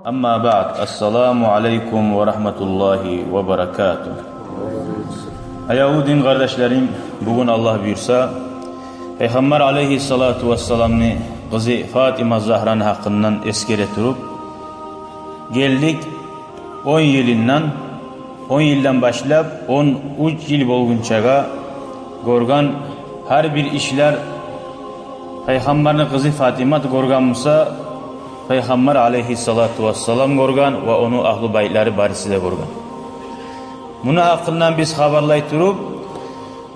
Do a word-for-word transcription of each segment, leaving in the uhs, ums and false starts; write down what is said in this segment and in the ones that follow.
Амма баъд, ассаламу алейкум ва рагьматуллагьи ва баракатугь. Аявлу дин къардашларым, бугюн, Аллагь буюрса, Пайхаммар алейгьиссалату вассаламны къызы Фатима Загьраны гьакъындан эсгере туруп гелдик. Он йылындан, он йылдан башлап он уьч йыл болгъунчагъа гёрген гьар бир ишлер Пайхаммарны къызы Фатимат гёрген буса, Пайхаммар алейгьиссалату вассалам гёрген ва ону агьлу байтлары барысы да гёрген. Муну гьакъындан биз хабарлай туруп,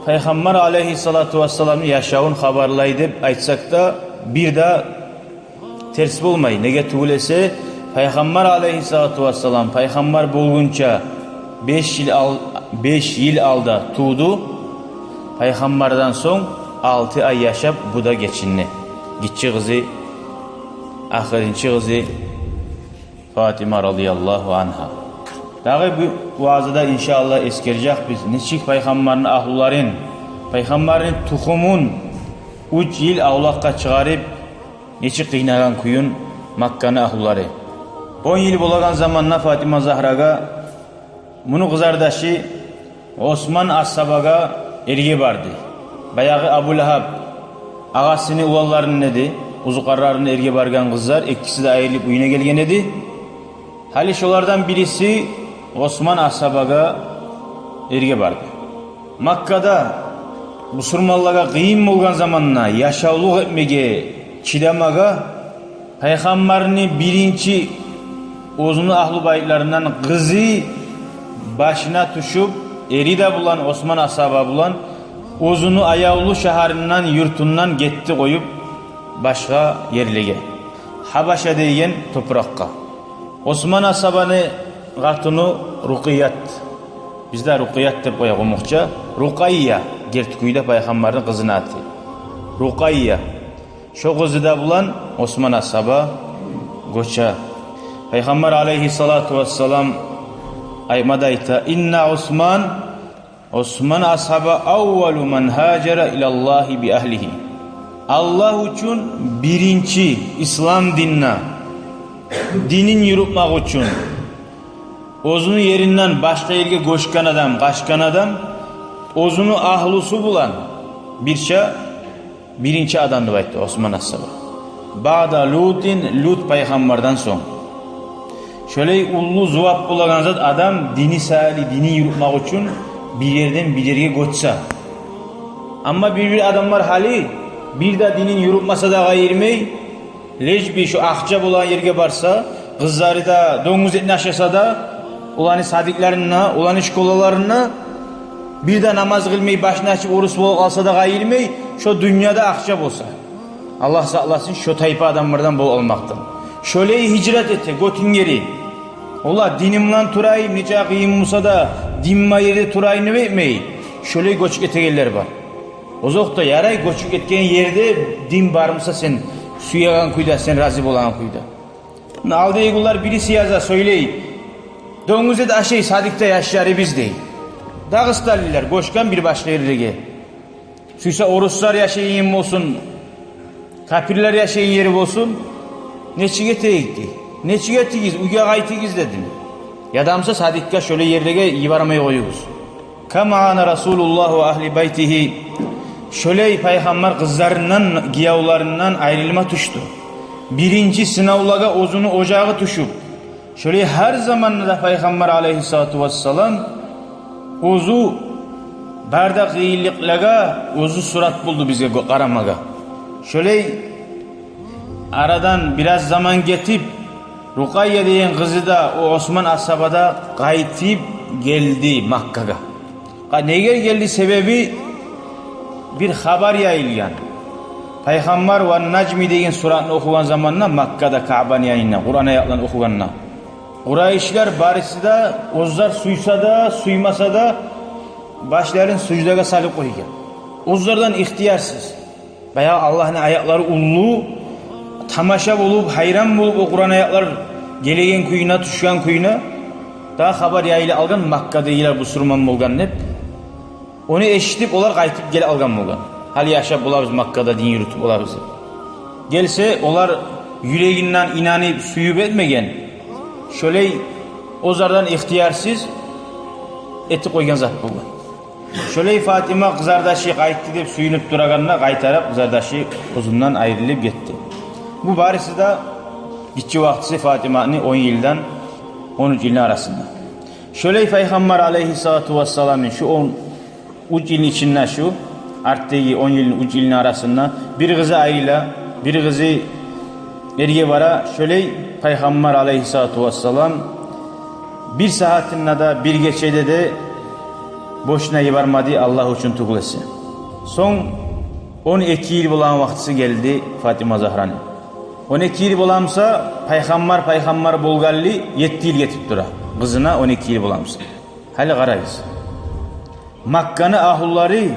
Пайхаммар алейгьиссалату вассаламны яшавун хабарлай деп айтсакъ да, бир де терс болмай. Неге тюгюл эсе, Пайхаммар алейгьиссалату вассалам пайхаммар болгъунча беш йыл ал-, беш йыл алда тувду. Пайхаммардан сонг алты ай яшап, бу да гечинди. Гиччи къызы, ахырынчы къызы Фатима радияллагьу ангьа. Дагъы бу ваазада, иншааллагь, эсгережекбиз нечик Пайхаммарны агьлуларын, Пайхаммарны тухумун уьч йыл авлакъгъа чыгъарып, нечик къыйнагъан кююн Макканы агьлулары. Он йыл болагъан заманда Фатима Загьрагъа муну къызардашы Осман асгьабагъа эрге барды. Баягъы Абу Лагьаб агъасыны уланларыны эди, узукъарларыны эрге баргъан къызлар, экиси де айрылып уьюне гелген эди. Гьали шолардан бириси Осман асгьабагъа эрге барды. Маккада бусурманлагъа къыйын болгъан заманда яшавлукъ этмеге, чыдамагъа Пайхаммарны биринчи оьзюню агьлу байтларындан къызы башына тюшюп, эри де булан, Осман асгьаба булан, оьзюню аявлу шагьарындан, юртундан гетди къоюп башгъа ерлеге, Гьабаша деген топуракъгъа. Осман асгьабаны къатыны Рукъият. Бизде Рукъият деп къоя къумукъча. Рукъайя, герти кюйде Пайхаммарны къызыны аты. Рукъайя. Шо къызы да булан Осман асгьаба гёче. Пайхаммар алейгьиссалату вассалам айтма да айта: «Инна Осман, Осман асгьаба аввалу ман гьажара илаллагьи би агьлигьи». Аллагь учун биринчи ислам динде, динин юрютмек учун оьзюню еринден башгъа ерге гёчген адам, къачгъан адам, оьзюню агьлусу булан бирче биринчи адам деп айтды Осман асгьаба. Баъда Лутин, Лут пайхаммардан сонг. Шолай уллу зувап болагъан зат, адам дини саялы, динин юрютмек учун бир ерден бир ерге гёчсе. Амма бир-бир адамлар гьали бир де динин юрютмесе де къайырмай, лишь бы шо акъча болагъан ерге барса, къызлары да донгуз этни ашаса да, оланы садиклеринде, оланы школаларында, бир де намаз къылмай, башын ачып орус болуп къалса да къайырмай, шо дюньяда акъча болса. Аллагь сакъласын шо тайпа адамлардан болуп къалмакъдан. Шолай гьижрат эте, гётюнгери. Олар диним булан турайым, нече къыйын болса да, диним бар ерде турайым деп этмей, шолай гёчюп гетегенлер бар. Озокъда, ярай, гёчюп гетген ерде дин бар буса, сен сюеген кюйде, сен рази болагъан кюйде. Муна алдагъылар бириси яза, сёйлей: «Донгуз эт ашай садикде яшларыбыз», – дей. Дагъыстанлылар гёчген бир башгъа ерлеге. Сюйсе оруслар яшайгъан болсун, капирлер яшайгъан ери болсун, нечик этейик, – дей. – Нечик этигиз, уьйге къайтыгъыз, – дедим. – Яда буса садикге, шолай ерлеге йибермей къоюгъуз. Кама ана Расулуллагь ва агьли байтигьи. Шолай пайхаммар къызларындан, гиевлеринден айрылма тюшдю. Биринчи сынавлагъа оьзюню ожагъы тюшюп, шолай гьар заманда да пайхаммар алейгьиссалату вассалам оьзю бар да къыйынлыкълагъа оьзю сурат болду бизге гё-, къарамагъа. Шолай арадан бираз заман гетип, Рукъайя деген къызы да, о Осман асгьаба да къайтып гелди Маккагъа. Къа-, неге гелди? Себеби бир хабар яйылгъан. Пайхаммар «Ван-Нажми» деген суратны охугъан заманда Маккада, Каъбаны янында, Къуран аятларын охугъанда, къурайшлар барысы да, оьзлер сюйсе де, сюймесе де, башларын суждагъа салып къойгъан. Оьзлерден ихтиярсыз. Баягъы Аллагьны аятлары уллу, тамаша болуп, гьайран болуп, о Къуран аятлар гелеген кюйюне, тюшген кюйюне, дагъы хабар яйыла къалгъан Маккадагъылар бусурман болгъан деп. Ону эшитип, олар къайтып геле къалгъан болгъан. Гьали яшап болабыз Маккада, дин юрютюп болабыз деп. Гелсе, олар юрегинден инанып, сююп этмеген. Шолай оьзлерден ихтиярсыз этип къойгъан зат болгъан. Шолай Фатима къызардашы къайтды деп сююнюп турагъанда, къайтарып къызардашы оьзюнден айрылып гетди. Бу барысы да гиччи вакътиси Фатиманы он йылдан он уьч йылны арасында. Шолай Пайхаммар алейгьиссалату вассаламны шу он уьч йылны ичинде, шу артдагъы он йылны, уьч йылны арасында бир къызы айрыла, бир къызы эрге бара. Шолай Пайхаммар алейгьиссалату вассалам бир сагьатында да, бир гечеде де бошуна йибермеди, Аллагь учун тюгюл эсе. Сонг он эки йыл болагъан вакътиси гелди Фатима Загьраны. Он эки йыл боламса, Пайхаммар, Пайхаммар болгъанлы етти йыл гетип тура. Къызына он эки йыл боламса. Гьали къарайыкъ. Макканы агьлулары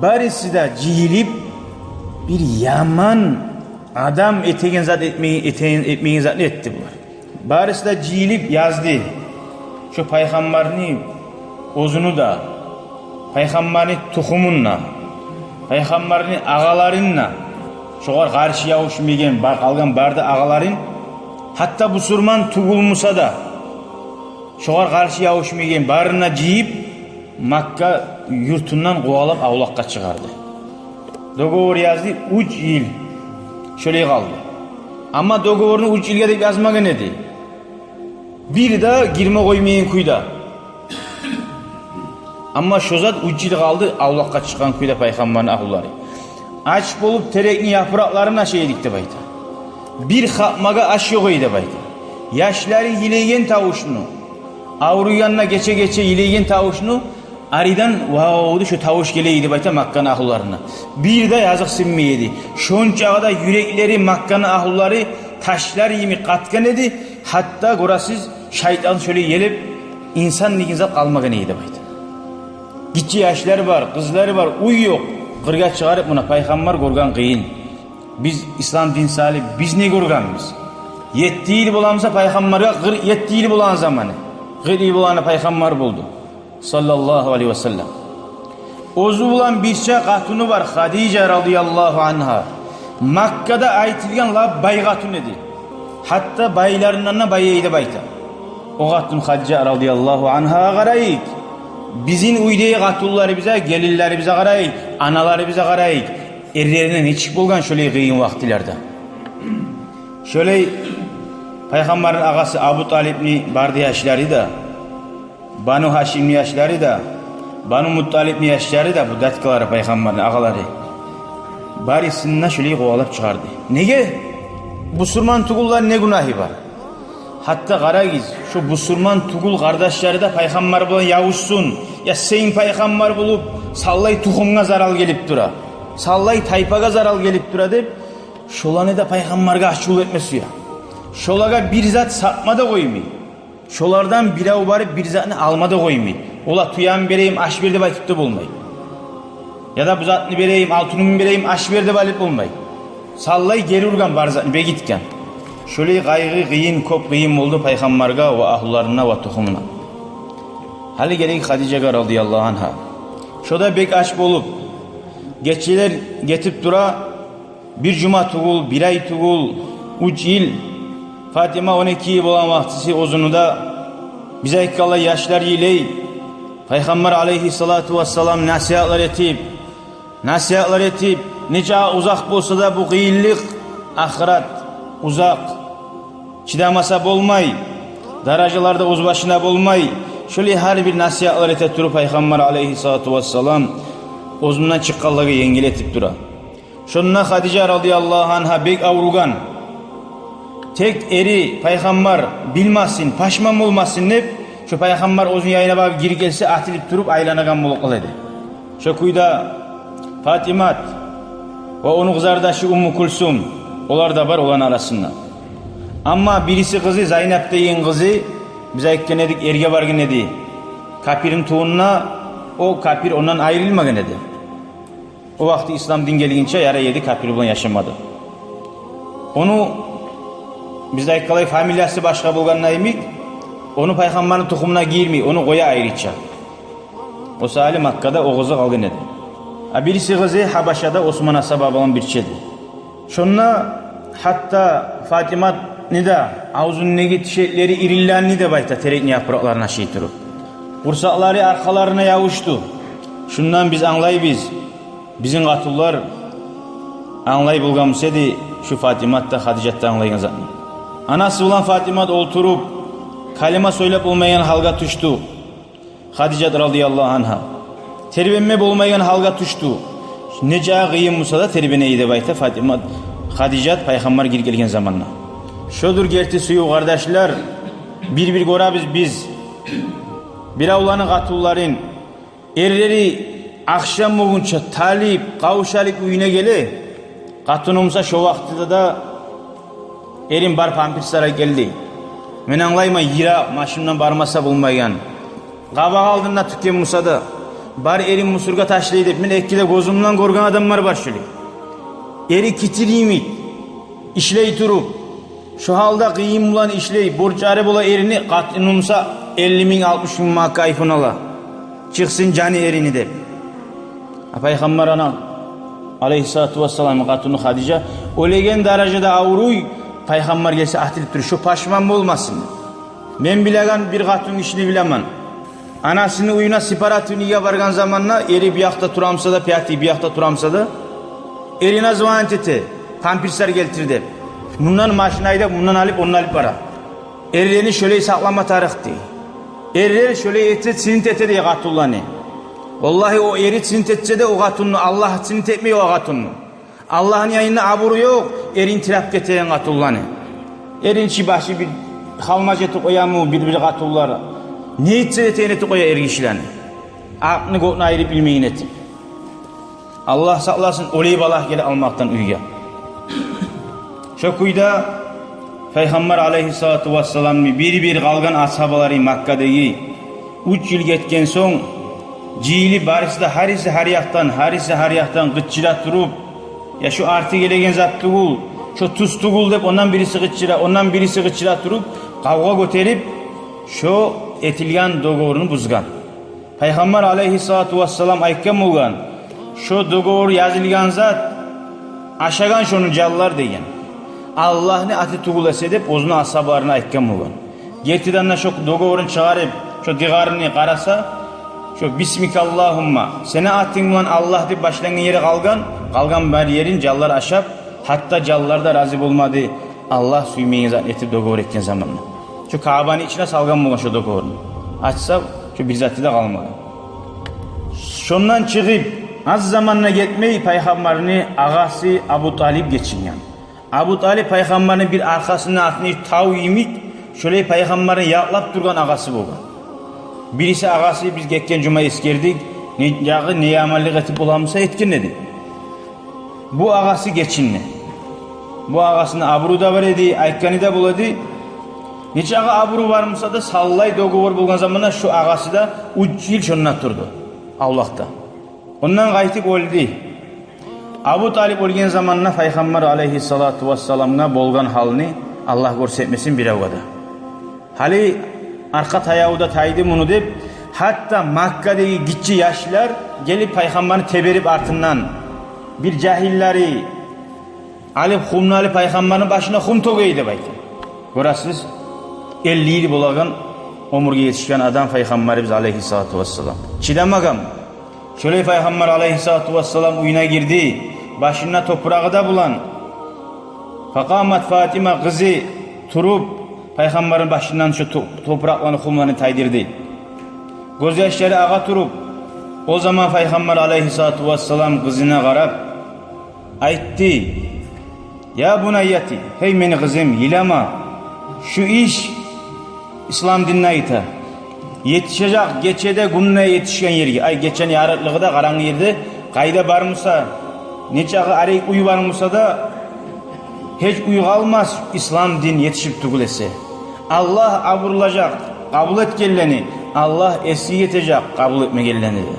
барысы да жыйылып, бир яман адам этеген зат, этмеген, этеген, этмеген затны этди булар. Барысы да жыйылып язды. Шо Пайхаммарны оьзюню де, Пайхаммарны тухумун да, Пайхаммарны агъаларын да, шогъар къаршы ябушмайгъан, бар, къалгъан бары да агъаларын, гьатта бусурман тюгюл буса да, шогъар къаршы ябушмайгъан барын да жыйып, Макка юртундан къувалап авлакъгъа чыгъарды. Договор язды, уьч йыл шолай къалды. Амма договорну уьч йылгъа деп язмагъан эди. Бир де гирме къоймайгъан кюйде. Амма шо зат уьч йыл къалды авлакъгъа чыкъгъан кюйде Пайхаммарны агьлулары. Ач болуп терекни япыракъларын аша эдик деп айта. Бир хапмагъа аш ёкъ эди деп айта. Яшлары йылайгъан тавушну, авруйгъанда гече-гече йылайгъан тавушну арыдан вав деп шо тавуш геле эди деп айта Макканы агьлуларына. Бир де языкъсынмай эди. Шончакъы да юреклери, Макканы агьлулары ташлар йимик къатгъан эди. Гьатта гёресиз, шайтан шолай гелип, инсан деген зат къалмагъан эди деп айта. Гиччи яшлар бар, къызлар бар, уьй ёкъ. Къыргъа чыгъарып, муна Пайхаммар гёрген къыйын. Биз ислам дин салып, биз не гёргенбиз? Етти йыл боламса Пайхаммаргъа, къыркъ етти йыл болагъан заманы. Къыркъ йыл болагъанда Пайхаммар болду, саллаллагьу алейгьи ва саллам. Оьзю булан бирче къатыны бар, Хадижа радияллагьу ангьа. Маккада айтылгъан лап бай къатын эди. Гьатта байларындан да бай эди деп айта. О къатын Хадижа радияллагьу ангьагъа къарайыкъ. Бизин уьйдеги къатынларыбызгъа, гелинлерибизге къарайыкъ, аналарыбызгъа къарайыкъ. Эрлерине нечик болгъан шолай къыйын вакътилерде. Шолай Пайхаммарны агъасы Абу Талипни бары да яшлары да, Бану Гьашимни яшлары да, Бану Мутталипни яшлары да, бу дядькалары, Пайхаммарны агъалары, барысын да шолай къувалап чыгъарды. Неге? Бусурман тюгюллени не гюнагьы бар? Гьатта къарагъыз, шо бусурман тюгюл къардашлары да Пайхаммар булан ябушсун, я сен Пайхаммар болуп, савлай тухумгъа зарал гелип тура, савлай тайпагъа зарал гелип тура деп, шоланы да Пайхаммаргъа ачувлу этме сюе. Шолагъа бир зат сатма да къоймай. Шолардан бирев барып бир затны алма да къоймай. Олагъа тюемни берейим, аш бер деп айтып да болмай. Яда бу затны берейим, алтынымны берейим, аш бер деп алып болмай. Савлай гери ургъан бар затны, бегитген. Шолай къайгъы, къыйын, кёп къыйын болду Пайхаммаргъа ва агьлуларына ва тухумуна. Гьали гелейик Хадижагъа радияллагьу ангьа. Шо да бек ач болуп, гечелер гетип тура, бир жума тюгюл, бир ай тюгюл, уьч йыл. Фатима он эки йыл болагъан вакътиси оьзюню де, биз айтгъанлай, яшлар йылай. Пайхаммар алейгьиссалату вассалам насигьатлар этип, насигьатлар этип, нече узакъ болса да бу къыйынлыкъ, ахырат узакъ, чыдамаса болмай, даражалар да оьз башына болмай. Шолай гьар бир насигьатлар эте туруп, Пайхаммар алейгьиссалату вассалам оьзюнден чыкъгъанлагъа енгил этип тура. Шонда Хадижа радияллагьу ангьа бек авругъан. Тек эри Пайхаммар билмесин, пашман болмасын деп, шо Пайхаммар оьзюню янына багъып гирип гелсе, атылып туруп айланагъан болуп къала эди. Шо кюйде Фатимат ва ону къызардашы Умму Кулсум, олар да бар оланы арасында. Амма бириси къызы, Зайнап деген къызы, биз айтгъан эдик, эрге баргъан эди капирни тувунуна, о капир ондан айрылмагъан эди. О вакъти ислам дин гелгинче ярай эди капир булан яшама да. Ону, биз де айтгъанлай, фамилиясы башгъа болгъанда йимик, ону Пайхаммарны тухумуна гийирмей, ону къоя айрыча. О саялы Маккада о къызы къалгъан эди. А бириси къызы Гьабашада Осман асгьаба булан бирче эди. Шонда гьатта Фатимат да, авзундагъы тишеклери ириллени деп айта, терекни япыракъларын ашай туруп. Къурсакълары аркъаларына ябушду. Шундан биз англайбыз, бизин къатынлар англай болгъан буса эди шу Фатимат да, Хадижат да англайгъан затны. Анасы булан Фатимат олтуруп, калима сёйлеп болмайгъан гьалгъа тюшдю. Хадижат радияллагьу ангьа тербенме болмайгъан гьалгъа тюшдю. Нече къыйын буса да тербеней деп айта Фатимат, Хадижат пайхаммар гирип гелген заманда. Шодур герти сююв, къардашлар. Бир-бир гёребиз биз биревлени къатынларын, эрлери ахшам болгъунча талип, къавшалып уьюне геле. Къатыны буса шо вакътиде де: «Эрим, бар, памперслер алып гел», – дей. Мен англайман, йыракъ, машиндан бармаса болмайгъан. Къабакъ алдында тюкен буса да: «Бар, эрим, мусоргъа ташла», – деп, мен эки де гёзюмден гёрген адамлар бар шолай. Эри китир йимик ишлей туруп, шо гьалда къыйын булан ишлей, борчлары бола эрини, къатыны буса элли минг, алтмыш минг манатгъа айфон ала, чыкъсын жаны эрини деп. А пайхаммар ана, алейгьиссалату вассалам, къатыны Хадижа оьлеген даражада авруй, пайхаммар гелсе атылып туруп: «Шо пашман болмасын». Мен билеген бир къатын гишини билемен. Анасыны уьюне сепаративныйге баргъан заманда, эри бу якъда тура буса да, пятый бу якъда тура буса да, эрине звонить эте: «Памперслер гелтир», – деп. Мундан машина айдап, мундан алып, ондан алып бара. Эрлени шолай сакълама тарыкъ дей. Эрлер шолай эте, ценить эте дей къатынланы. Валлагьи, о эри ценить этсе де о къатынны, Аллагь ценить этмей о къатынны. Аллагьны янында абуру ёкъ эрин тиреп гетеген къатынланы. Эрин чи башы бир халмаж этип къоямы бир-бир къатынлар? Не этсе де этеген этип къоя эргишилени. Акъны-гёкню айырып билмейген этип. Аллагь сакъласын олай балагь геле алмакъдан уьйге. Шо кюйде пайхаммар алейгьиссалату вассаламны бир-бир къалгъан асгьабалары Маккадагъы уьч йыл гетген сонг жыйылып, барысы да гьариси гьар якъдан, гьариси гьар якъдан къычыра туруп: «Я, шо арты гелеген зат тюгюл, шо тюз тюгюл», – деп, ондан бириси къычыра, ондан бириси къычыра туруп, къавгъа гётерип, шо этилген договорну бузгъан. Пайхаммар алейгьиссалату вассалам айтгъан болгъан: «Шо договор язылгъан зат, ашагъан шону жанлар», – деген. «Аллагьны аты тюгюл эсе», – деп оьзюню асгьабаларына айтгъан болгъан. Гертиден де шо договорун чыгъарып, шо дыгъарыны къараса, шо «Бисмика Аллагьумма», «Сени атынг булан, Аллагь», – деп башлангъан ери къалгъан, къалгъан бар ерин жанлар ашап, гьатта жанлар да рази болмады, Аллагь сюймейген зат этип договор этген заманда. Шо Каабаны ичине салгъан болгъан шо договорну. Ачса, шо бир заты да къалмагъан. Шондан чыгъып, аз заман да гетмей, пайхаммарны агъасы Абу Талип гечинген. Абу Талип пайхаммарны бир аркъасыны артында тав йимик, шолай пайхаммарны якълап тургъан агъасы болгъан. Бириси агъасы, биз гетген жума эсгердик, не, ягъы не яманлыкъ этип бола буса этген эди. Бу агъасы гечинди. Бу агъасыны абуру да бар эди, айтгъаны да бола эди. Нечакъы абуру бар буса да, саллай договор болгъан заманда шо агъасы да уьч йыл шонда турду, авлакъда. Ондан къайтып оьлдю. Абу Талип оьлген заманда пайхаммар алейгьиссалату вассаламгъа болгъан гьалны Аллагь гёрсетмесин биревге де. Гьали аркъа таяву да тайды муну деп, гьатта Маккадагъы гиччи яшлар гелип пайхаммарны теберип артындан, бир жагьиллери алып хумну алып пайхаммарны башына хум тёгей деп айта. Гёресиз, элли йыл болагъан оьмюрге етишген адам пайхаммарыбыз алейгьиссалату вассалам. Чыдамагъан. Шолай пайхаммар алейгьиссалату вассалам уьюне гирди, башында топурагъы да булан. Факъамат Фатима къызы туруп, пайхаммарны башындан шо то-, топуракъланы, хумланы тайдырды. Гёзьяшлары агъа туруп, о заман пайхаммар алейгьиссалату вассалам къызына къарап айтды: «Я бунайяти, гьей мени къызым, йылама. Шу иш ислам динде айта. Етишежек гечеде, гюнде етишген ерге». Ай, гечени ярыкълыгъы да, къарангы ерде, къайда бар буса, нечакъы арек уьй бар буса да, гьеч уьй къалмас ислам дин етишип тюгюл эсе. Аллагь абурлажакъ къабул этгенлени, Аллагь эсгик этежек къабул этмегенлени де.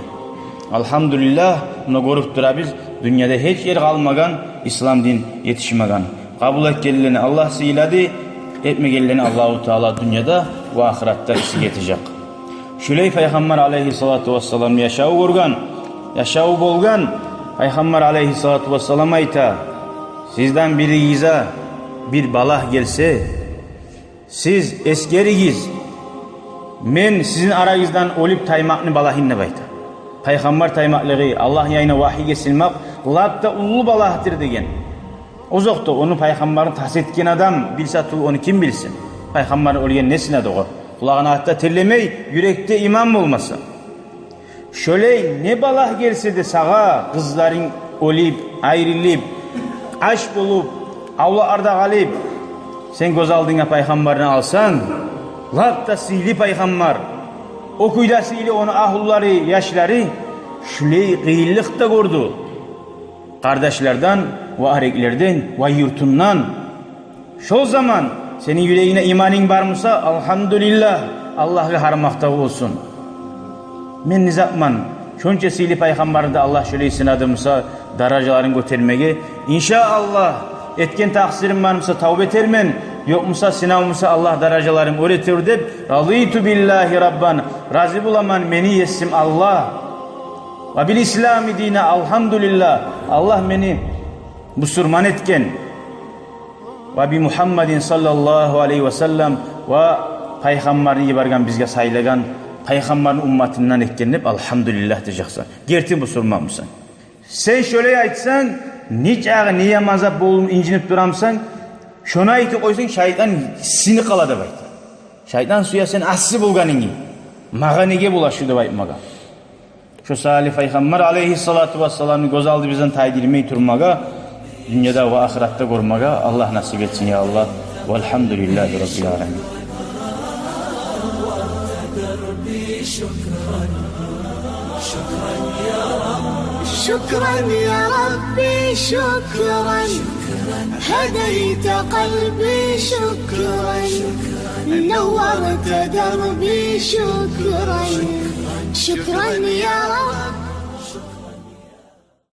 Алгьамдулиллагь, муна гёрюп турабыз, дюньяда гьеч ер къалмагъан ислам дин етишмеген. Къабул этгенлени Аллагь сыйлады, этмегенлени Аллагьу Таала дюньяда ва ахыратда эсгик этежек. Шулай пайхаммар алейгьиссалату вассаламны яшаву гёрген, яшаву болгъан. Пайхаммар алейгьиссалату вассалам айта: «Сизден биригизге бир балагь гелсе, Сиз эсгеригиз, мен сизин арагъыздан оьлюп таймакъны балагьын деп айта. Пайхаммар таймакълыгъы, Аллагьны янына вагьий гелсин, лап да уллу балагьдыр деген. Озокъда, ону пайхаммарны тас этген адам билсе тюгюл, ону ким билсин? Пайхаммарны оьлгенин несине догъар? Къулагъына атта терлемей, юрекде иман болмаса. Шолай не балагь гелсе де сагъа, къызларынг оьлюп, айрылып, ач болуп, авлакъларда къалып, сен гёз алдынга пайхаммарны алсанг, лап да сыйлы пайхаммар, о кюйде сыйлы ону агьлюлери, яшлары, шулай къыйынлыкъ да гёрдю къардашлардан ва ареклерден ва юртундан. Шол заман сени юрегингде иманынг бар буса, алгьамдулиллагь, Аллагьгъа гьар макътав болсун. Мен не затман, шонча сыйлы пайхаммарны да Аллагь шолай сынады буса, даражаларын гётермеге. Иншааллагь, этген такъсырым бар буса, тавба этермен, ёкъ буса, сынав буса, Аллагь даражаларын оьр этер деп, разийту биллагьи раббан, рази боламан мени есим Аллагь. Ва бил ислами дина, алгьамдулиллагь, Аллагь мени бусурман этген. Ва би Мугьаммадин саллаллагьу алайгьи ва саллам, ва пайхаммарны йиберген, бизге сайлагъан, пайхаммарны умматындан этген деп, алгьамдулиллагь дежексен. Герти бусурман бусанг. Сен шолай айтсанг, не чакъы, не яман зат болуп инжинип турамысан, шону айтып къойсанг, шайтан сыйынып къала деп айта. Шайтан сюе сен асси болгъанынгны. Магъа неге бола шу деп айтмагъа. Шо сыйлы пайхаммар алайгьиссалату вассаламны гёз алдыбыздан тайдырмай турмагъа, дюньяда ва ахыратда гёрмеге Аллагь насип этсин, я Аллагь. Валгьамдулиллагьи раббил аламин. شكرا يا ربي، شكرا. هديت قلبي، شكرا. نورت دربي، شكرا. شكرا يا رب.